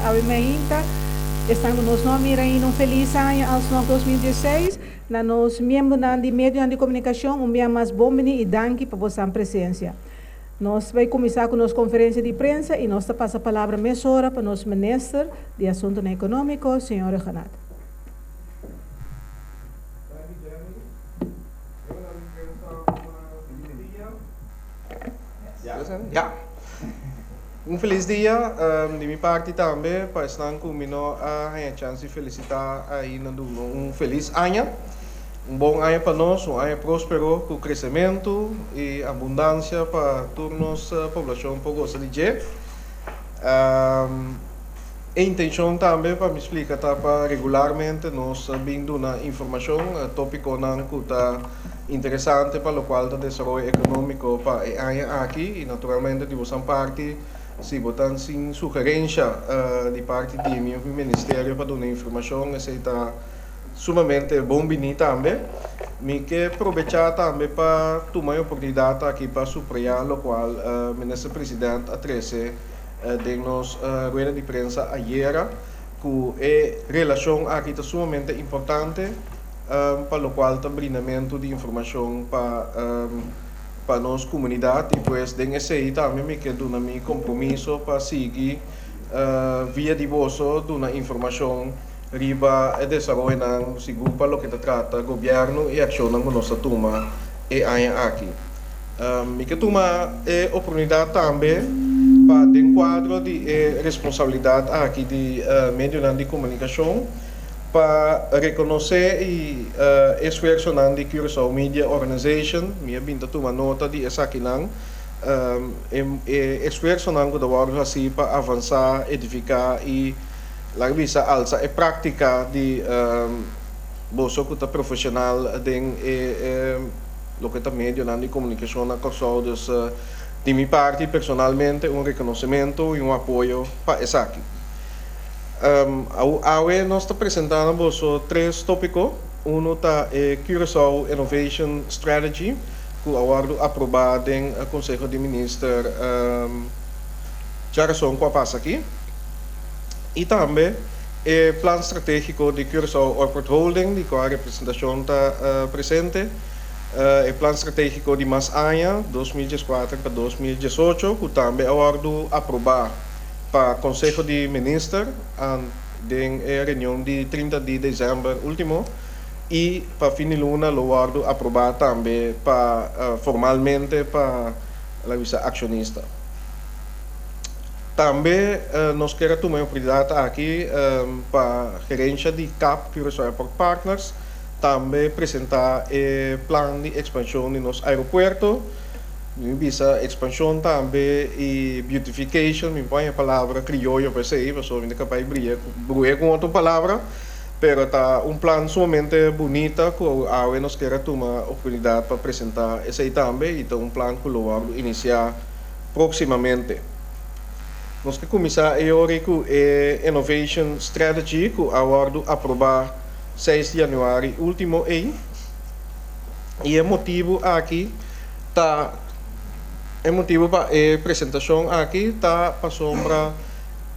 Awe mainta, esnan ku nos no a mira ainda un felis aña alsnog 2016. Na nos miembronan di medionan di komunikashon un bia mas bon bini i danki pa bosan presensia. Nos bai kuminsá ku nos konferensia di prensa i nos ta pasa palabra mesora pa nos minister di Asuntunan Ekonómiko, señor Rhuggenaath. Ya. Un felis dia di mi parti tambe pa esnan ku mi no a haña chans di felisitá ainda duna un felis aña. Un bon aña pa nos, un aña próspero ku kresementu i abundansia pa tur nos poblashon por gosa di dje. E intenshon tambe pa mi splika ta pa regularmente nos bin duna informashon, tópikonan ku ta interesante pa lokual ta desaroyo ekonómiko pa e aña aki i naturalmente di bosan parti si bo ta sin sugerensha di parti di mi òf mi ministerio pa duna informashon esei ta sumamente bon bini tambe. Mi ke probechá tambe pa tuma e oportunidat aki pa suprayá lokual Minister President a trese den nos rueda di prensa ayera ku e relashon aki ta sumamente importante pa lokual ta brindamentu di informashon pa pa nos komunidat i pues den esei tambe mi ke duna mi kompromiso pa sigui via di boso duna informashon riba e desaroyonan sigur pa loke ta trata gobièrnu i akshonnan ku nos ta tuma e aña aki. Mi ke tuma e oportunidat tambe pa den kuadro di e responsabilidat aki di medionan di komunikashon pa rekonosé i esfuersonan di Curaçao Media Organization. Mi a bin ta tuma nota di esakinan, e esfuersonan ku ta wòrdu hasí pa avansá, edifiká i Laga bisa alsa e práktika di boso ku ta profeshonal den e loke ta medionan di komunikashon na Kòrsou. Dus di mi parti personalmente un rekonosementu i un apoyo pa esaki. Awe nos ta presentá na boso tres tópiko. Unu ta e Curaçao Innovation Strategy ku a wòrdu aprobá den Konseho di Minister djarason ku a pasa aki. I tambe e plan stratégiko di Curaçao Airport Holding, di kua representashon ta presente, e plan stratégiko di mas aña, 2014 pa 2018, ku tambe a wòrdu aprobá pa Konseho di Minister den e reunion di 30 di desèmber último i pa fin di luna lo wòrdu aprobá tambe pa formalmente pa la bisa akshonista. Tambe nos kier a tuma e oportunidat aki pa gerensha di cap, Curaçao Airport Partners, tambe presenta e plan di ekspanshon di nos aeropuerto. Mi bisa ekspanshon tambe i beautification, mi pon e palabra krioyo pa esei pasobra mi ta kapaz bria bruhe ku otro palabra, pero ta un plan sumamente bunita ku awe nos kier a tuma oportunidat pa presenta esei tambe i ta un plan ku lo wòrdu inisiá Próksimamente nos ke kuminsá e ora ku e Innovation Strategy ku a wòrdu aprobá 6 di yanüari último ei. I e motibu aki ta e motibu pa e presentashon aki ta pasobra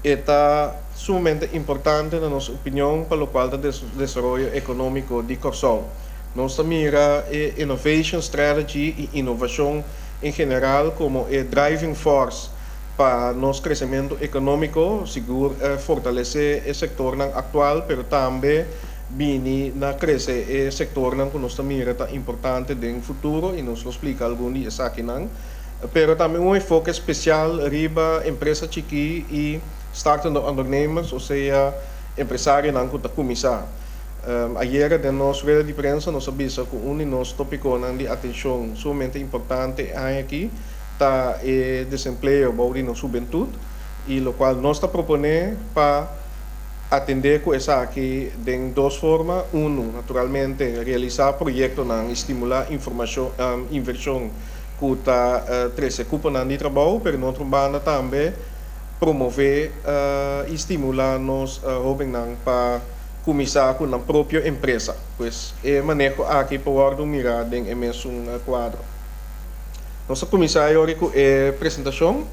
e ta sumamente importante na nos opinion pa lokual ta desaroyo ekonómiko di Kòrsou. Nos ta mira e Innovation Strategy i inovashon en general komo e driving force pa nos kresementu ekonómiko, sigur fortalesé e sektornan aktual, pero tambe bini na krese e sektornan ku nos ta mira ta importante den futuro i nos lo splika algun di esakinan. Pero tambe un enfoke spesial riba empresa chikí i startende ondernemers, osea empresarionan ku ta kuminsá. Ayera den nos rueda di prensa nos a bisa ku un di nos topikonan di atenshon sumamente importante e aña aki ta e desempleo bou di nos hubentut i lokual nos ta proponé pa atendé ku esaki den dos forma, unu naturalmente realisá proyektonan i stimulá informashon invershon ku ta trese kuponan di trabou pero na otro banda tambe promové i stimulá nos hóbennan pa kuminsá ku nan propio empresa. Pues e maneho aki por wòrdu mirá den e mesun kuadro. Nos ta kuminsá e ora ku e presentashon.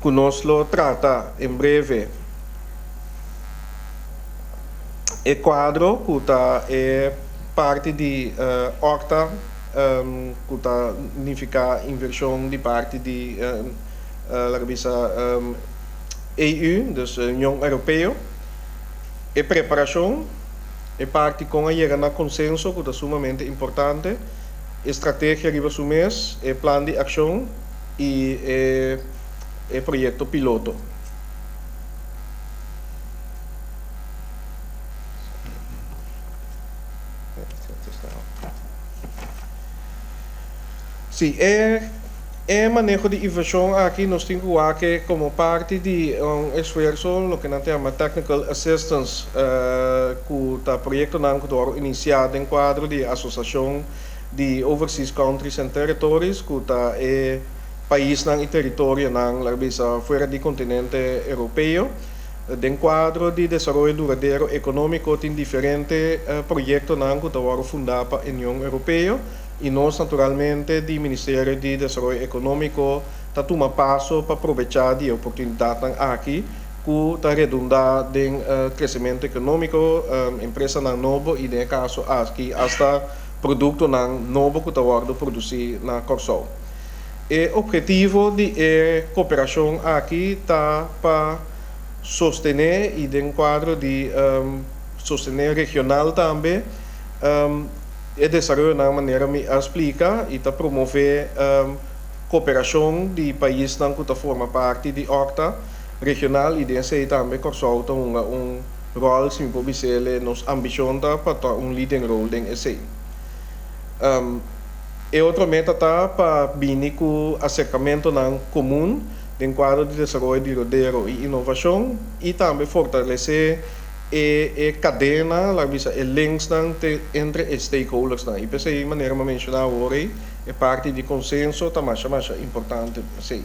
ku nos lo trata en breve, e kuadro ku ta e parti di OCTA ku ta nifiká invershon di parti di laga bisa EU, dus Union Europeo, e preparashon, e parti kon a yega na konsenso ku ta sumamente importante, e strategia riba su mes, e plan di akshon i e proyekto piloto. Sí, e e maneho di invershon aki nos tin ku wak komo parti di un esfuerso loke nan ta yama technical assistance ku ta proyektonan ku ta wòrdu inisiá den kuadro di Asosiashon di Overseas Countries and Territories ku ta e paisnan i teritorionan laga bisa fuera di kontinente europeo. Den kuadro di desaroyo duradero ekonómiko tin diferente proyektonan ku ta wòrdu fundá pa Union Europeo i nos naturalmente di Ministerio di Desaroyo Ekonómiko ta tuma paso pa probechá di e oportunidatnan aki ku ta redundá den kresementu ekonómiko, empresanan nobo i den e kaso aki asta produktonan nobo ku ta wòrdu produsí na Kòrsou. E obhetivo di e koperashon aki ta pa sostené i den kuadro di sostené regional tambe e desaroyonan manera mi a splika i ta promové koperashon di paisnan ku ta forma parti di OCTA regional i den esei tambe Kòrsou ta hunga un ròl si mi por bis'el nos ambishon ta pa ta un leading role den esei. E otro meta ta pa bini ku aserkamentonan komun den kuadro di desaroyo duradero i inovashon i tambe fortalesé e e kadena, laga bisa e linksnan te entre e stakeholdersnan. I p'esei manera mi a menshoná awor ei, e parti di konsenso ta masha masha importante p'esei.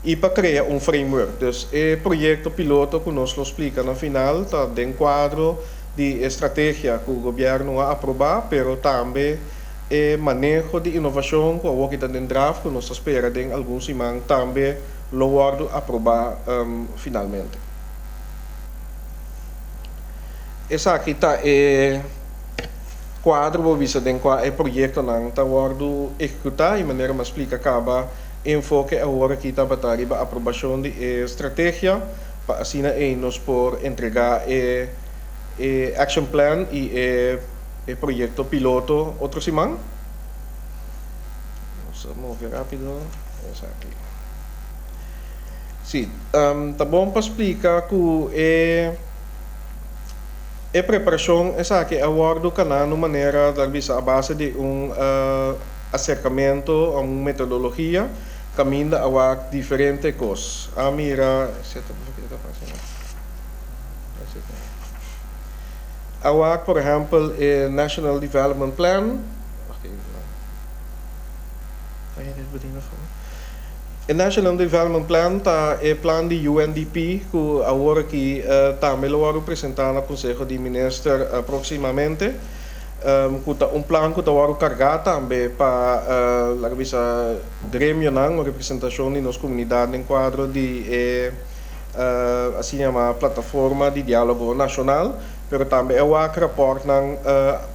I pa krea un framework. Dus e proyekto piloto ku nos lo splika na final ta den kuadro di e strategia ku gobièrnu a aprobá, pero tambe e maneho di inovashon ku awor ta den draft ku nos ta spera den algun siman tambe lo wòrdu aprobá finalmente. Esaki ta e kuadro bo bisa den kua e proyektonan ta wòrdu ehekutá i manera mi a splika kaba e enfoke awor aki tabata riba aprobashon di e strategia pa asina ei nos por entregá e e action plan i e e proyekto piloto otro siman. Nos a move rápido. Esaki. Sí, ta bon pa splika ku e e preparashon esaki a wòrdu kaná na un manera ta bisa a base di un aserkamentu o un metodologia kaminda a wak diferente kos. A mira. A wak por ehèmpel e National Development Plan, wacht even hoor. Kan je dit bedienen voor me? E National Development Plan ta e plan di UNDP ku awor aki tambe lo wòrdu presentá na Konseho di Minister próksimamente, ku ta un plan ku ta wòrdu kargá tambe pa laga bisa gremionan o representashon di nos komunidat den kuadro di e asina yama Plataforma di Diálogo Nashonal, pero tambe a wak rapòrtnan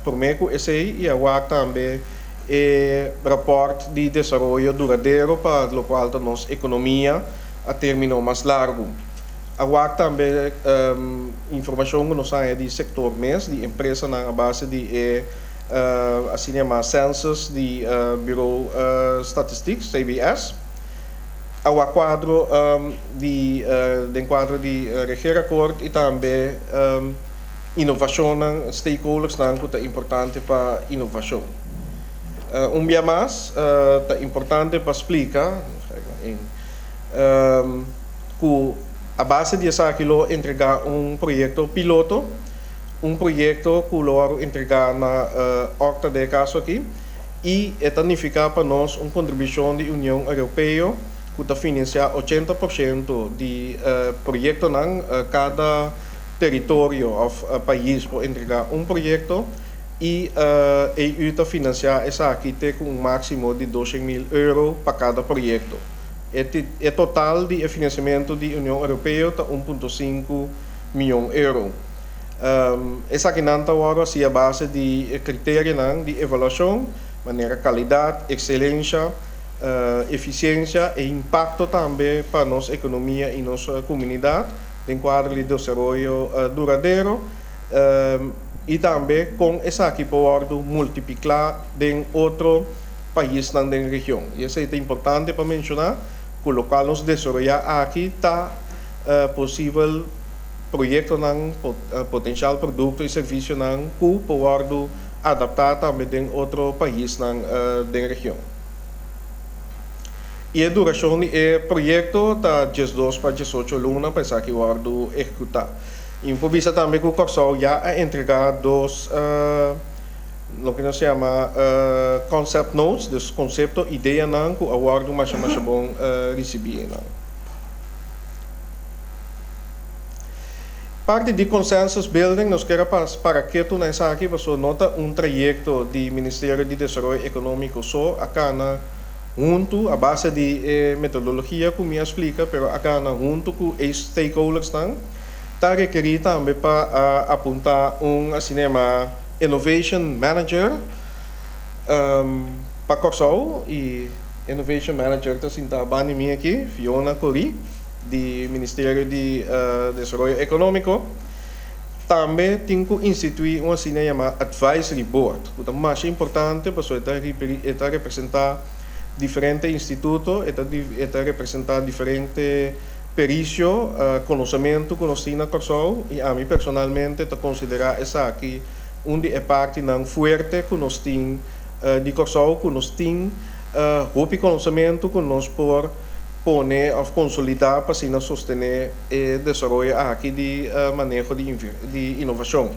promé ku esei i a wak tambe e rapòrt di desaroyo duradero pa lokual ta nos ekonomia a término mas largu. A wak tambe informashon ku nos haña di sektor mes, di empresanan a base di e asina yama census di Bureau Statistiek, CBS. A wak kuadro di den kuadro di regeerakkoord i tambe inovashonnan, stakeholdersnan ku ta importante pa inovashon. Un bia mas ta importante pa splika ku a base di esaki lo entregá un proyekto piloto, un proyekto ku lo wòrdu entregá na òkta den e kaso aki. I e ta nifiká pa nos un kontribushon di Union Europeo ku ta finansiá 80% di proyektonan. Kada teritorio òf pais por entregá un proyekto i EU ta finansiá esaki te ku un máksimo di 200.000 euro pa kada proyekto. E total di e finansiamentu di Union Europeo ta 1.5 mion euro. Esakinan ta wòrdu hasi a base di e kriterianan di evaluashon, manera kalidat, ekselensha, efisiensia e impakto tambe pa nos ekonomia i nos komunidat den kuadro di desaroyo duradero i tambe kon esaki por wòrdu multipliká den otro paisnan den region. I esei ta importante pa menshoná ku lokual nos desaroyá aki ta posibel proyektonan, potenshal produkto i servisionan ku por wòrdu adaptá tambe den otro paisnan den region. I e durashon di e proyekto ta 12 pa 18 luna pa esaki wòrdu ehekutá. I mi por bisa tambe ku Kòrsou ya a entregá dos loke nos yama concept notes, dus konsepto, ideanan ku a wòrdu masha masha bon risibí einan. Parti di consensus building nos kier a para ketu na esaki pasobra no ta un trayekto di Ministerio di Desaroyo Ekonómiko so a kana huntu a base di e metodologia ku mi a splika pero a kana huntu ku e stakeholdersnan. Ta rekerí tambe pa a apuntá un asina yamá innovation manager pa Kòrsou i innovation manager ta sinta banda di mi aki, Fiona Corrie. Di Ministerio di Desaroyo Ekonómiko, tambe tin ku instituí un asina yamá Advisory Board, ku ta masha importante pasobra e ta representá diferente instituto, e ta representá diferente perisio, konosementu ku nos tin na Kòrsou i ami personalmente ta konsiderá esaki un di e partinan fuerte ku nos tin di Kòrsou, ku nos tin hopi konosementu ku nos por pone òf konsolidá pa asina sostené e desaroyo aki di maneho di inovashon.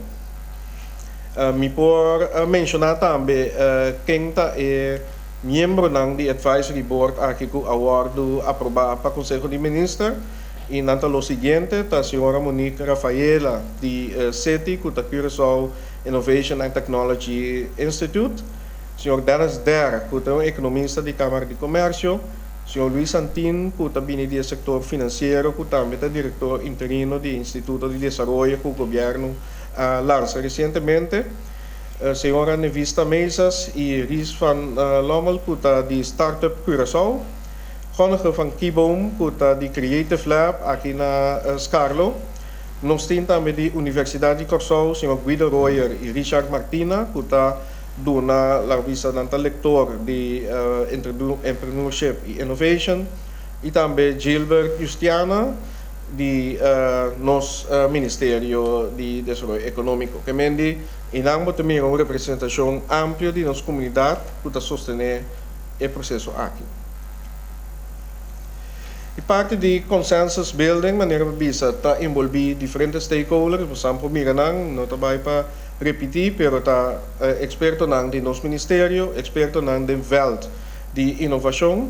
Mi por menshoná tambe ken ta e miembronan di Advisory Board aki ku a wòrdu aprobá pa Konseho di Minister i nan ta lo siguiente, ta señora Monique Rafaela di CETI ku ta Curaçao Innovation and Technology Institute, señor Dennis Der ku ta un ekonomista di Kámara di Komèrsio, Señor Luis Santin cu ta bini di e sector financiero cu tambe ta director interino di Instituto di Desaroyo cu Gobierno a lansa recientemente, Señora Nevista Mezas y Ries van Lommel cu ta di Startup Curaçao, Gonneke van Kieboom cu ta di Creative Lab aki na Scarlo. Nos tin tambe di Universidad di Corsou Señor Guido Royer y Richard Martina cu ta duna la bisa nan ta lector di Entrepreneurship y Innovation y tambe Gilbert Justiana di nos Ministerio di Desaroyo Economico. Ke men di einan bo ta mira un representacion amplio di nos comunidad cu ta sostene e proceso aki. E parti di consensus building manera bo bisa ta envolvi diferente stakeholders, bo san por mira nan, no ta bay pa Ripití, pero ta ekspertonan di nos ministerio, ekspertonan den vèlt di inovashon,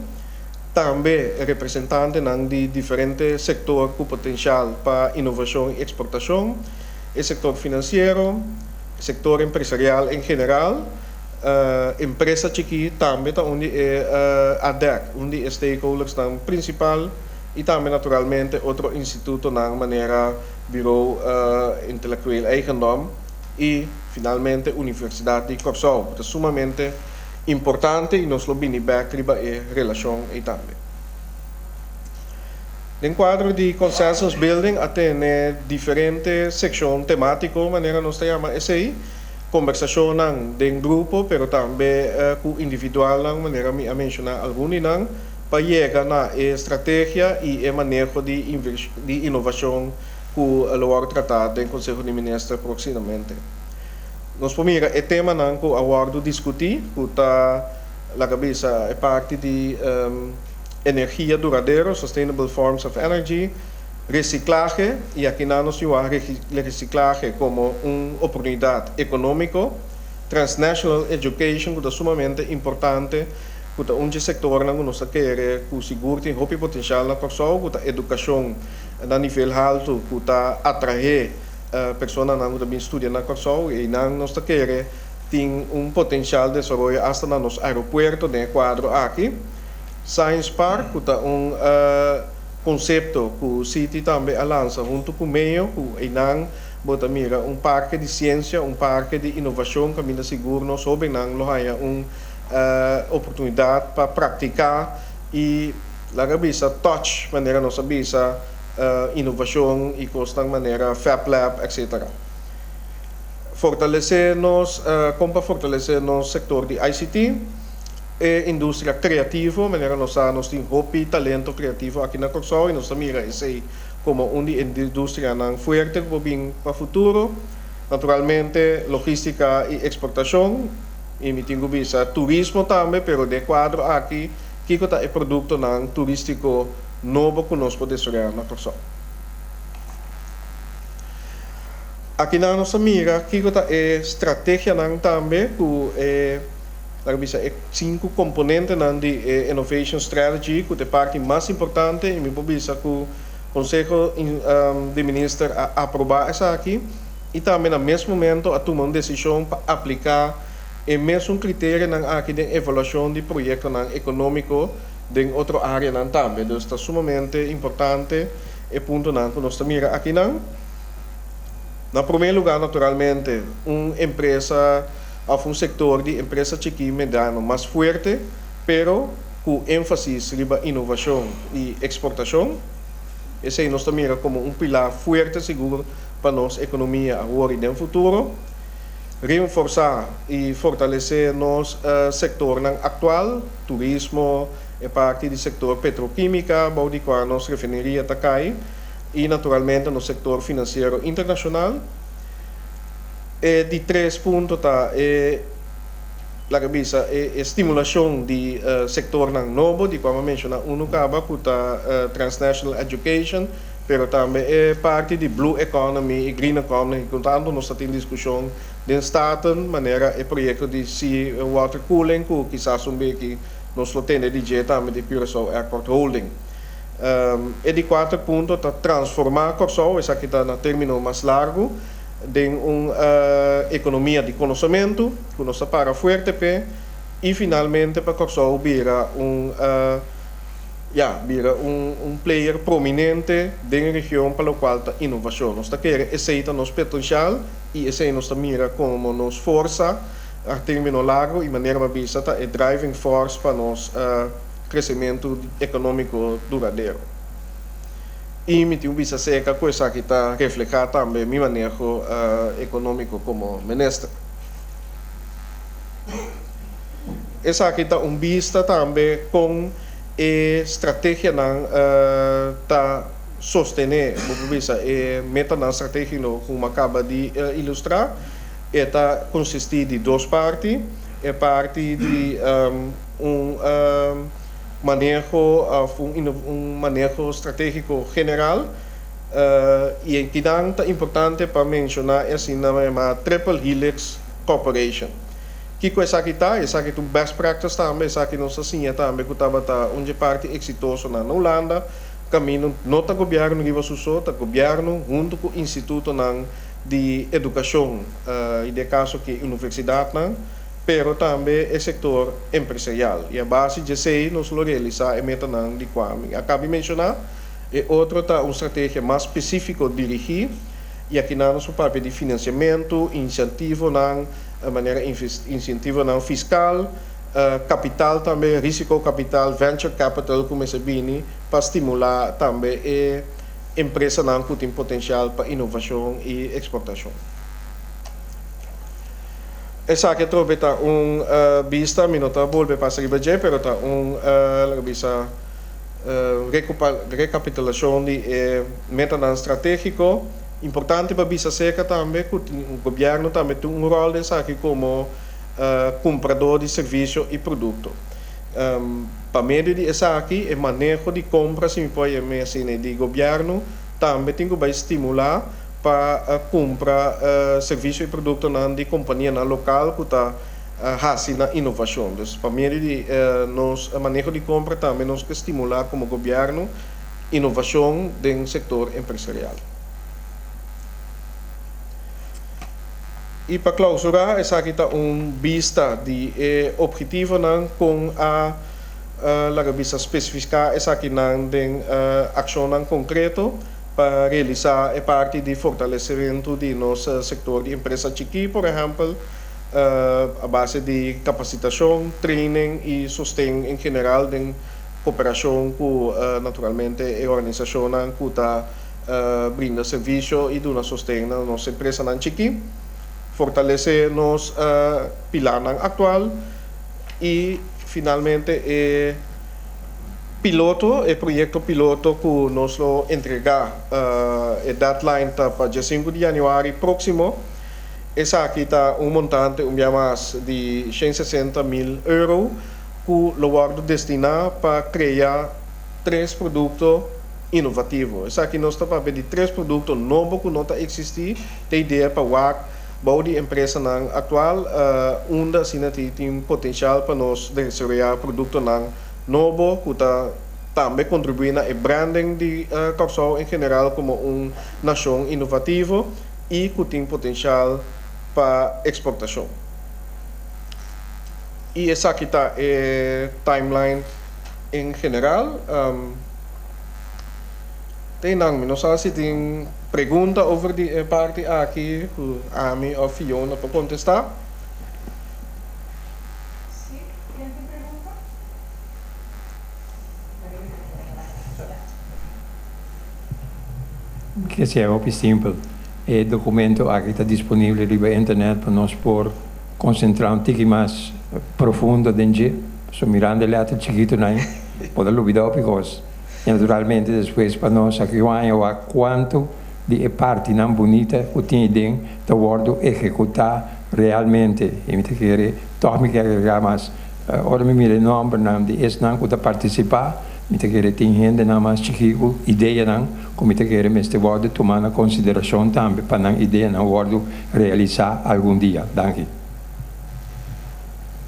tambe representantenan di diferente sektor ku potensial pa inovashon i eksportashon, e sektor finansiero, sektor empresarial en general, empresa chikí tambe ta un di e ADEC, un di e stakeholdersnan prinsipal i tambe naturalmente otro institutonan manera Bureau Intellectueel Eigendom y finalmente Universidad di Corsou cu ta sumamente importante y nos lo bini bek riba e relacion ey tambe. Den cuadro di Consensus Building a tene diferente seccion tematico manera nos ta yama esey, combersacionnan den grupo pero tambe cu individualnan manera mi a menciona algun di nan, pa yega na e strategia i e maneho di di inovashon ku lo wòrdu tratá den Konseho di Minister proksimamente. Nos por mira e temanan ku a wòrdu diskutí ku ta laga bisa e parti di energia duradero, sustainable forms of energy, resiklahe i akinan nos tin wak resiklahe komo un oportunidat ekonómiko, transnational education ku ta sumamente importante. Ku ta un dje sektornan ku nos ta kere ku sigur tin hopi potensial na Kòrsou, ku ta edukashon na nivel haltu ku ta atraé personanan ku ta bin studia na Kòrsou. Einan nos ta kere tin un potensial desaroyo asta na nos aeropuerto den e kuadro aki. Science Park ku ta un konsepto ku City tambe a lansa huntu ku Meo ku einan bo ta mira un parke di siensia, un parke di inovashon kaminda sigur nos hóbennan lo haña un oportunidat pa praktiká i laga bisa touch manera nos a bisa inovashon i kosnan manera Fab Lab etcetera. Fortalesé nos kon pa fortalesé nos sektor di ICT, e industria kreativo manera nos sa nos tin hopi talento kreativo aki na Kòrsou i nos ta mira esei komo un di e industrianan fuerte ku por bin pa futuro. Naturalmente logístika i eksportashon i mi tin ku bisa turismo tambe pero den e kuadro aki kiko ta e produktonan turístiko nobo ku nos por desaroyá na Kòrsou. Akinan nos ta mira kiko ta e strategianan tambe ku e laga bisa e sinku komponentenan di e Innovation Strategy ku ta e parti mas importante i mi por bisa ku Konseho di Minister a aprobá esaki i tambe na mes momento a tuma un desishon pa apliká e mesun kriterianan aki den evaluashon di proyektonan ekonómiko den otro áreanan tambe. Dus ta sumamente importante e puntonan ku nos ta mira akinan. Na promé lugá naturalmente un empresa òf un sektor di empresa chikí mediano mas fuerte pero ku énfasis riba inovashon i eksportashon. Esei nos ta mira komo un pilar fuerte sigur pa nos ekonomia awor i den futuro. Reinforsá i fortalesé nos sektornan aktual, turismo, e parti di sektor petrokímika bou di kua nos refineria ta kai i naturalmente nos sektor finansiero internashonal. E di tres punto ta e laga bisa e stimulashon di sektornan nobo di kua mi a menshoná unu kaba ku ta transnational education pero tambe e parti di blue economy i green economy ku tantu nos ta tin diskushon den Staten manera e proyekto di sea water cooling ku kisas un beki Nos lo tende di dje tambe di Curaçao Airport Holding. E di kuater punto ta transformá Kòrsou, esaki ta na término mas largu, den un ekonomia di konosementu ku nos ta para fuerte p'e i finalmente pa Kòrsou bira un ya bira un un player prominente den e region pa lokual ta inovashon. Nos ta kere esei ta nos potensial i esei nos ta mira komo nos forsa. A termino largo y manera bo a bisa ta e driving force pa nos crecemento economico duradero. Y mi tin un bisa seca cu esaki ta refleha tambe mi maneho economico como minister. Esaki ta un bista tambe con e strategianan ta sostene, bo por bisa e metanan strategico cu mi a caba di ilustra. E ta konsistí di dos parti, e parti di un maneho òf un maneho stratégiko general i akinan ta importante pa menshoná e asina yamá Triple Helix Cooperation. Kiko esaki ta? Esaki ta un best practice tambe, esaki nos a siña tambe ku tabata un dje parti eksitoso na Hulanda, kaminda no ta gobièrnu riba su so, ta gobièrnu huntu ku institutonan di edukashon i den e kaso aki universidatnan, pero tambe e sektor empresarial. I a base di esei nos lo realisá e metanan di kua mi a kabi menshoná. E otro ta un strategia mas spesífiko dirigí i akinan nos por papia di finansiamentu, insentivonan, manera insentivonan fiskal, kapital tambe, risiko kapital, venture capital ku mester bini pa stimulá tambe e empresanan ku tin potensial pa inovashon i eksportashon. Esaki atrobe ta un bista, mi no ta bolbe pasa riba dje, pero ta un laga bisa rekapitulashon di e metanan stratégiko. Importante pa bisa aserka tambe ku gobièrnu tambe tin un ròl den esaki komo kumpradó di servisio i produkto. Pa medio di esaki e maneho di kompra, si mi por yam'é asina, di gobièrnu tambe tin ku bai stimulá pa kumpra servisio i produktonan di kompanianan lokal ku ta hasi na inovashon. Dus pa medio di nos maneho di kompra tambe nos ke stimulá komo gobièrnu inovashon den sektor empresarial. I pa klausurá, esaki ta un bista di e ophetivonan kon a Laga bisa spesifiká esakinan den akshonnan konkreto pa realisá e parti di fortalesementu di nos sektor di empresa chikí, por ehèmpel a base di kapasitashon, training i sosten en general den koperashon ku naturalmente e organisashonnan ku ta brinda servisio i duna sosten na nos empresanan chikí, fortalesé nos pilarnan aktual i Finalmente e piloto, e proyekto piloto ku nos lo entregá, e deadline ta pa diesinku di yanüari próksimo. Esaki ta un montante un bia mas di 160 mil euro ku lo wòrdu destiná pa krea tres produkto inovativo. Esaki nos ta papia di tres produkto nobo ku no ta eksistí, ta idea pa wak Bou di empresanan aktual unda asina ti tin potensial pa nos desaroyá produktonan nobo ku ta tambe kontribuí na e branding di Kòrsou en general komo un nashon inovativo i ku tin potensial pa eksportashon. I esaki ta e timeline en general. Teinan, mi no sa si tin pregunta over di e parti aki ku ami òf Fiona por kontestá. Sí, ken tin pregunta? Ke sea hopi simpel. E dokumento aki ta disponibel riba internet pa nos por konsentrá un tiki mas profundo den dje. Pasobra mirando e lèter chikitonan bo ta lubidá hopi kos. I naturalmente despues pa nos aki un aña wak kuantu di e partinan bunita ku tin aden ta wòrdu ehekutá realmente. I mi ta kere tòg mi ke agregá mas, ora mi mira e nòmbernan di esnan ku ta partisipá, mi ta kere tin hendenan mas chikí ku ideanan ku mi ta kere mester wòrdu tumá na konsiderashon tambe pa nan ideanan wòrdu realisá algun dia. Danki.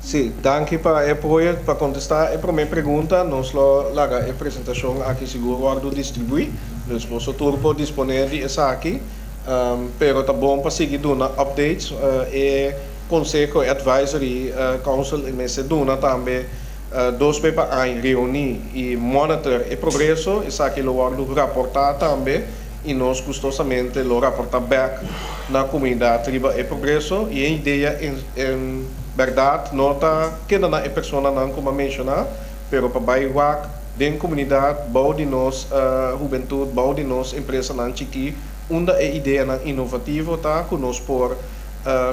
Sí, danki pa e apoyo. Pa kontestá e promé pregunta, nos lo laga e presentashon aki sigur wòrdu distribuí, dus boso tur por disponé di esaki. Pero ta bon pa sigui duna updates. E konseho, e advisory council e mester duna tambe dos be pa aña reuní i monitor e progreso. Esaki lo wòrdu raportá tambe i nos gustosamente lo raportá bèk na komunidat riba e progreso i e idea en bèrdat no ta keda na e personanan ku mi a menshoná, pero pa bai wak den komunidat bou di nos hubentut, bou di nos empresanan chikí unda e ideanan inovativo ta ku nos por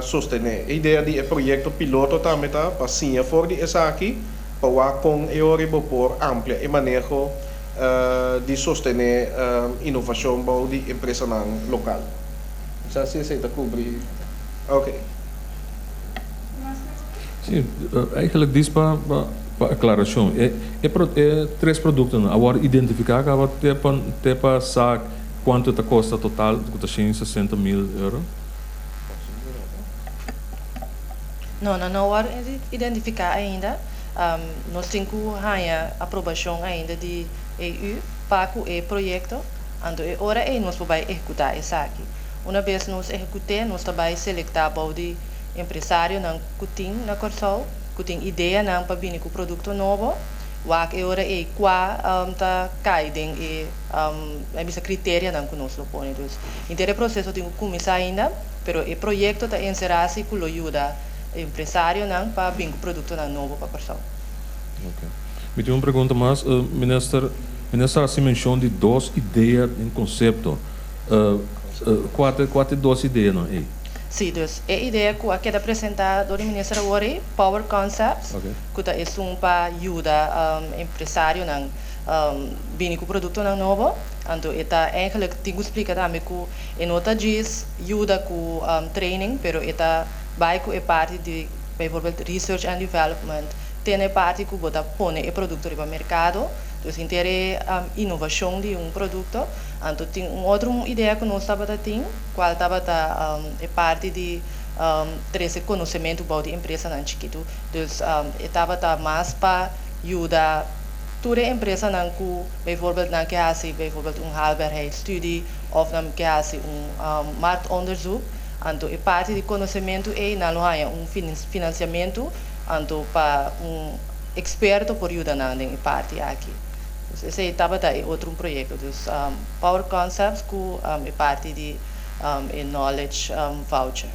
sostené. E idea di e proyekto piloto tambe ta pa siña for di esaki pa wak kon e ora bo por amplia e maneho di sostené inovashon bou di empresanan lokal. Sa si esei ta kubri. Ok. Sí, eigenlijk dis pa pa aclaracion. E e e tres productonan a worde identifica caba te pa te pa sa cuanto ta costa total cu ta 160 mil euro? No, nan no a worde identifica ainda. Nos tin cu haya aprobacion ainda di EU pa cu e proyecto. Anto e ora ei nos por bai ehecuta esaki. Una bes nos ehecute, nos ta bai selecta bou di empresarionan cu tin na Corsou, cu tin ideanan pa bini cu producto nobo, wak e ora ei cua ta cay den e a bisa criterianan cu nos lo pone. Dus henter e proceso tin cu cuminsa ainda, pero e proyecto ta encera si cu lo yuda empresarionan pa bin cu productonan nobo pa Corsou. Ok. Mi tin un pregunta mas, Minister. Minister a haci mencion di dos idea den concepto. Cua ta cua ta e dos ideanan ey? Sí, dus e idea cu a keda presenta door di Minister awor ey, Power Concepts, cu ta esun pa yuda empresarionan bini cu productonan nobo. Anto e ta eigenlijk tin cu splica tambe cu e no ta djis yuda cu training, pero e ta bay cu e parti di bijvoorbeeld research and development, tene e parti cu bo ta pone e producto riba mercado. Dus henter e inovacion di un producto. Anto tin un otro idea cu nos tabata tin, cual tabata e parti di trece conocemento bou di empresanan chikito. Dus e tabata mas pa yuda tur e empresanan cu bijvoorbeeld nan ke haci bijvoorbeeld un haalbaarheidsstudie of nan ke haci un marktonderzoek. Anto e parti di conocemento ey nan lo haya un financiamento anto pa un. eksperto por yuda nan den e parti aki. Dus esei tabata e otro un proyekto. Dus Power Concepts ku e parti di e knowledge voucher.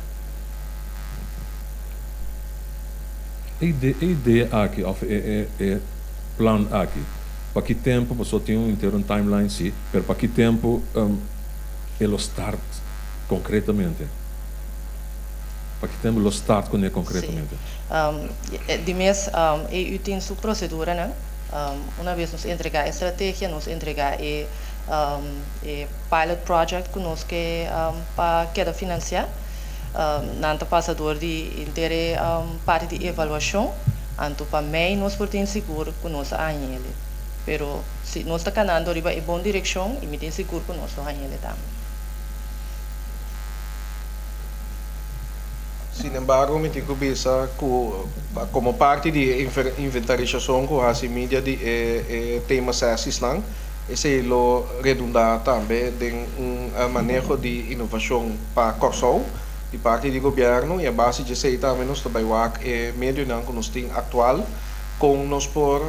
E idea aki of e plan aki, pa ki tempu, pasobra tin un henter un timeline si, pero pa ki tempu e lo start concretamente? Pa ki tempu lo start kuné concretamente? Si. Di mes EU tin su proceduranan. Una bes nos entregá e strategia, nos entregá e e pilot project ku nos ke pa keda finansiá. Nan ta pasa dor di henter e parti di evaluashon, anto pa mei nos por tin sigur ku nos a hañ'ele. Pero si nos ta kanando riba e bon direkshon i mi tin sigur ku nos lo hañ'ele tambe. Sinembargo mi tin ku bisa ku komo parti di e inventarisashon ku hasi media di e tema sesisnan, esei lo redundá tambe den un maneho di inovashon pa Kòrsou di parti di gobièrnu i a base di esei tambe nos ta bai wak e medionan ku nos tin aktual kon nos por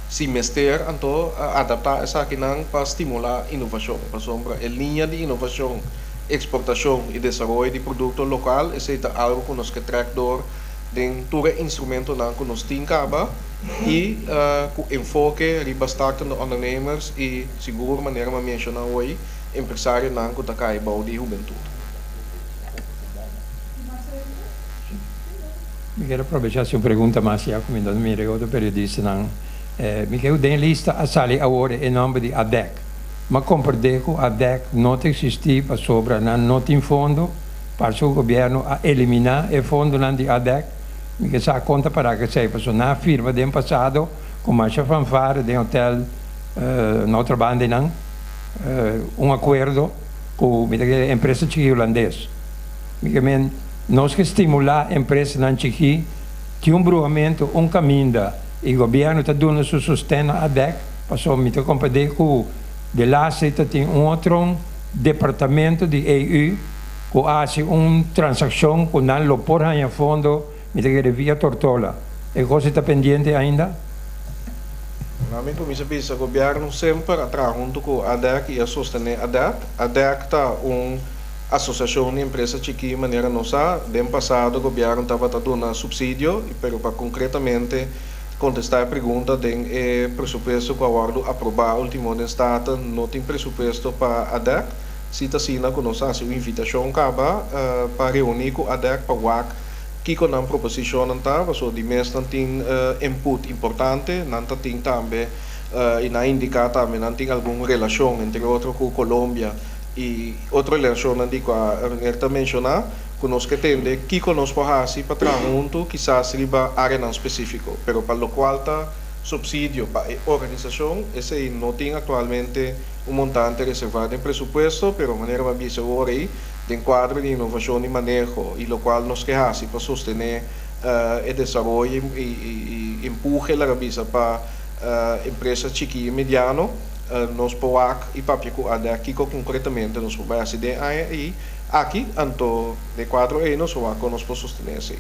si mester anto adaptá esakinan pa stimulá inovashon pasobra e liña di inovashon, eksportashon i desaroyo di produkto lokal esei ta algu ku nos ke trèk dor den tur e instrumentonan ku nos tin kaba i ku enfoke riba startende ondernemers i sigur manera mi a menshoná hoy empresarionan ku ta kai bou di hubentut. Mi kier aprobecha haci un pregunta mas ya cu mi ta mira e otro periodistanan. Mi ke cu den e lista a sali awor e nomber di ADEC. M'a comprende cu ADEC no ta existi pasobra nan no tin fondo, parce cu gobierno a elimina e fondonan di ADEC. Mi ke sa con ta para cu esey, pasobra nan a firma den pasado cu masha fanfare den hotel na otro banda eynan un acuerdo cu mi ta kere empresa chiki hulandes. Mi ke men nos ke stimula empresanan chiki tin un bruhamento un caminda y gobierno ta duna su sosten na ADEC pasobra mi ta comprende cu de laatste ta tin un otro departamento di EU cu haci un transaccion cu nan lo por haya fondo mi ta kere via Tortola. E cos ta pendiente ainda? Na mi cuminsa bisa gobierno semper a traha hunto cu ADEC y a sostene ADEC. ADEC ta un asociacion di empresa chiki manera nos sa. Den pasado gobierno tabata duna subsidio pero pa concretamente contesta e pregunta den e presupuesto cu a wordo aproba ultimo den Staten no tin presupuesto pa ADEC. Si ta asina cu nos a haci un invitacion caba pa reuni cu ADEC pa wak Kiko nan proposicionnan ta? Pasobra di mes nan tin input importante, nan ta tin tambe y nan a indica tambe nan tin algun relacion entre otro cu Colombia y otro relacionnan di cua Renier ta menciona cu nos ke tende kiko nos por haci pa traha hunto kisas riba areanan specifico, pero pa locual ta subsidio pa e organisacion esey no tin actualmente un montante reserva den presupuesto, pero manera mi a bisa awor ey den kuadro di inovashon di maneho i lokual nos ke hasi pa sostené e desaroyo i empuhe laga bisa pa empresa chiki i mediano, nos por wak i papia ku ADEC kiko konkretamente nos por bai hasi den aña ei aki, anto den kuadro ei nos por wak kon nos por sostené esei.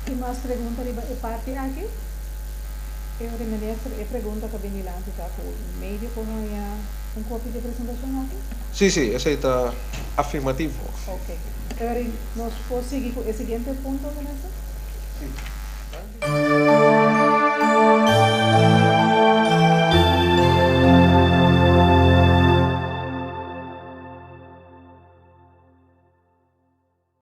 Tin mas pregunta riba e parti aki? E ora minister e pregunta ta bini dilanti ta ku medio por haña un kopia di e presentashon aki? Sí, sí, esei ta afirmativo. Ok. Eri, nos por sigui ku e siguiente punto, minister?